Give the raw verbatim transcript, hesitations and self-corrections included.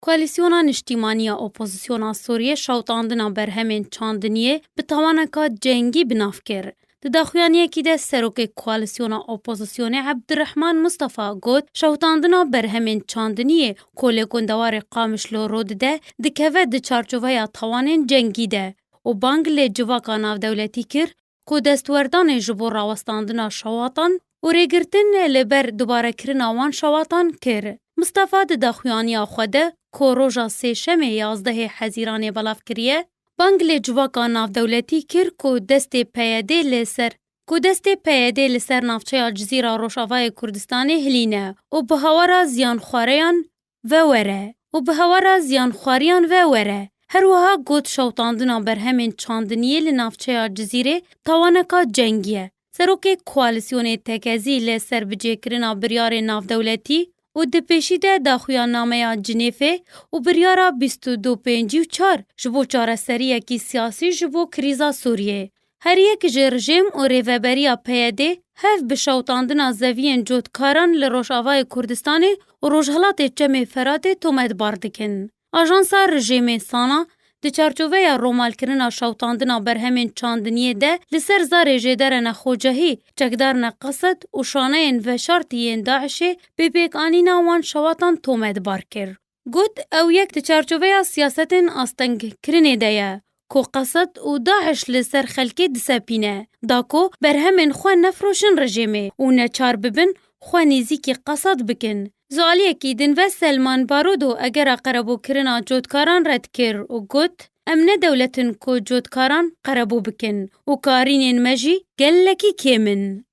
Koalîsyona Niştîmanî ya Opozisyona Sûriyê şewitandina berhemên çandiniyê bi tawaneka cengî bi nav kir. Di daxuyaniyekî de Serokê Koalîsyona Opozisyonê Ebdirehman Mistefa got, şewitandina berhemên çandiniyê ku li gundewarê Qamişlo rû dide, dikeve di çarçoveya tawanên cengî de û bang li civaka navdewletî kir ku destwerdanê ji bo rawestandina şewatan û rêgirtin li ber dubarekirina wan şewatan kir. Mistefa di daxuyaniya xwe de ku roja Sêşemê yazdehê Hezîranê belav kiriye, bang li civaka navdewletî kir ku destê P Y D li ser, ku destê P Y D li ser navçeya Cizîra Rojavayê Kurdistanê hilîne û bi hawara ziyanxwareyan ve were û bi hawara ziyanxwariyan ve were. Her wiha got şewitandina berhemên çandiniyê li navçeya Cizîrê tawaneka cengî ye. Serokê Koalîsyonê Tekezî li ser bicêkirina biryarê navdewletî û di pêşî de daxuyannameya Cinêfê û biryara bîst û du pêncî û çar ji bo çareseriyekî siyasî ji bo krîza Sûriyê. Her yek ji rejîm û rêveberiya P Y D hev bi şewitandina zeviyên cotkaran li Rojavayê Kurdistanê û Rojhilatê Çemê Feratê tometbar dikin. Ajansa rejîmê SANA di çarçoveya romalkirina şewitandina berhemên çandiniyê de li ser zarê jêdere nexwecehî, çekdarine qesed û şaneyên veşartî yên DAIŞê bêpêkanîna wan şewatan tometbar kir. Got, ew yek di çarçoveya siyasetên astengkirinê de ye ku qesed û DAIŞ li ser xelkê disepîne, da ku berhemên xwe nefroşin rejîmê û neçar bibin xwe nêzîkî qesed bikin. Ji aliyekî din ve Selman Barudo egera qerebûkirina cotkaran red kir û got, em ne dewlet in ku cotkaran qerebû bikin û karînên me jî gelekî kêm in.